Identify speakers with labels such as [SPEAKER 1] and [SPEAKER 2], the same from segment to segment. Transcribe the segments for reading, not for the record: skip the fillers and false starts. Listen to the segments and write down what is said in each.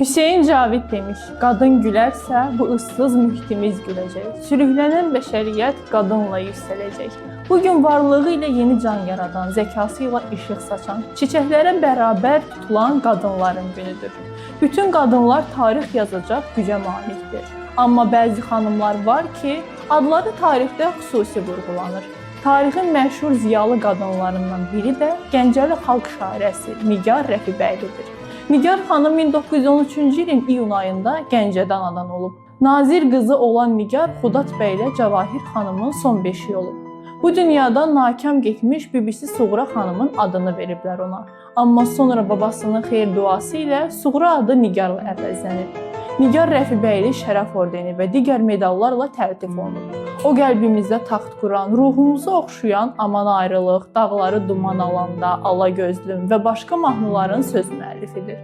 [SPEAKER 1] Hüseyn Cavid demiş, qadın gülərsə bu ıssız mühitimiz güləcək. Sürüklənən bəşəriyyət qadınla yüksələcək. Bugün varlığı ilə yeni can yaradan, zəkası ilə işıq saçan, çiçəklərə bərabər tutulan qadınların günüdür. Bütün qadınlar tarix yazacaq gücə malikdir. Amma bəzi xanımlar var ki, adları tarixdə xüsusi vurğulanır. Tarixin məşhur ziyalı qadınlarından biri də Gəncəli xalq şairəsi Nigar Rəfibəylidir. Nigar xanım 1913-cü ilin iyun ayında Gəncədə anadan olub. Nazir qızı olan Nigar Xudat bəylə Cavahir xanımın son beşiyi olub. Bu dünyadan nakam getmiş bibisi Suğra xanımın adını veriblər ona. Amma sonra babasının xeyir duası ilə Suğra adı Nigarla əvəzlənib. Nigar Rəfibəyli şərəf ordeni və digər medallarla təltif olunub. O qəlbimizdə taxt quran, ruhumuzu oxşayan Aman ayrılıq, Dağları duman alanda, Ala gözlüm və başqa mahnıların söz müəllifidir.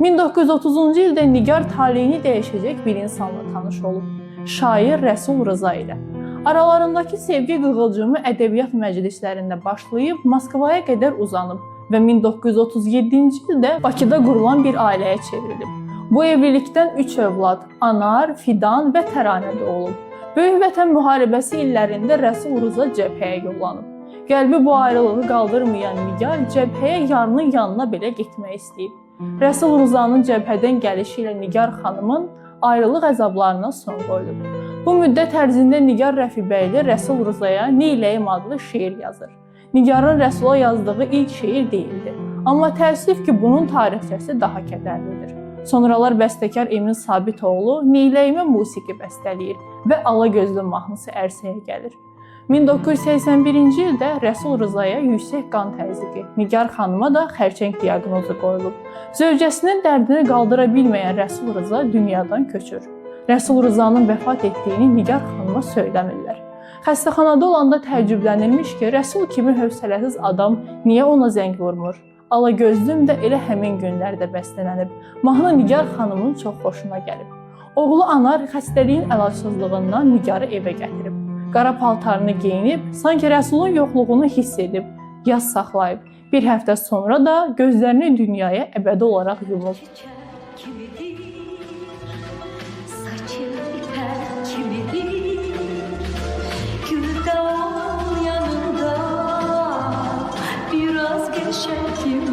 [SPEAKER 1] 1930-cu ildə Nigar taleyini dəyişəcək bir insanla tanış olub. Şair Rəsul Rza ilə. Aralarındakı sevgi qığılcımı ədəbiyyat məclislərində başlayıb Moskvaya qədər uzanıb və 1937-ci ildə Bakıda qurulan bir ailəyə çevrilib. Bu evlilikdən 3 övlad Anar, Fidan və Təranə doğulub. Böyük Vətən müharibəsi illərində Rəsul Rza cəbhəyə yollanıb. Qəlbi bu ayrılığı qaldırmayan Nigar cəbhəyə yarının yanına belə getmək istəyib. Rəsul Rzanın cəbhədən gəlişi ilə Nigar xanımın ayrılıq əzablarına son qoyulub. Bu müddət ərzində Nigar Rəfibəyli Rəsul Rzaya Neyləyim adlı şeir yazır. Nigarın Rəsula yazdığı ilk şeir deyildi. Amma təəssüf ki, bunun tarixçəsi daha kədərlidir. Sonralar bəstəkar Emin Sabitoğlu Neyləyimə musiqi bəstələyir və Ala gözlüm mahnısı ərsəyə gəlir. 1981-ci ildə Rəsul Rzaya yüksək qan təzyiqi, Nigar xanıma da xərçəng diaqnozu qoyulub. Zövcəsinin dərdini qaldıra bilməyən Rəsul Rza dünyadan köçür. Rəsul Rzanın vəfat etdiyini Nigar xanıma söyləmirlər. Xəstəxanada olanda təəccüblənilmiş ki, Rəsul kimi hövsələsiz adam niyə ona zəng vurmur? Ala gözlüm də elə həmin günlərdə bəstələnib. Mahnı Nigar xanımın çox xoşuna gəlib. Oğlu Anar xəstəliyin əlacısızlığından Nigarı evə gətirib. Qara paltarını geyinib, sanki Rəsulun yoxluğunu hiss edib, yas saxlayıb. Bir həftə sonra da gözlərini dünyaya əbədi olaraq yumub.
[SPEAKER 2] Çiçek kimidir, saçı ipek kimidir, gül de onun yanında biraz gevşek kimidir.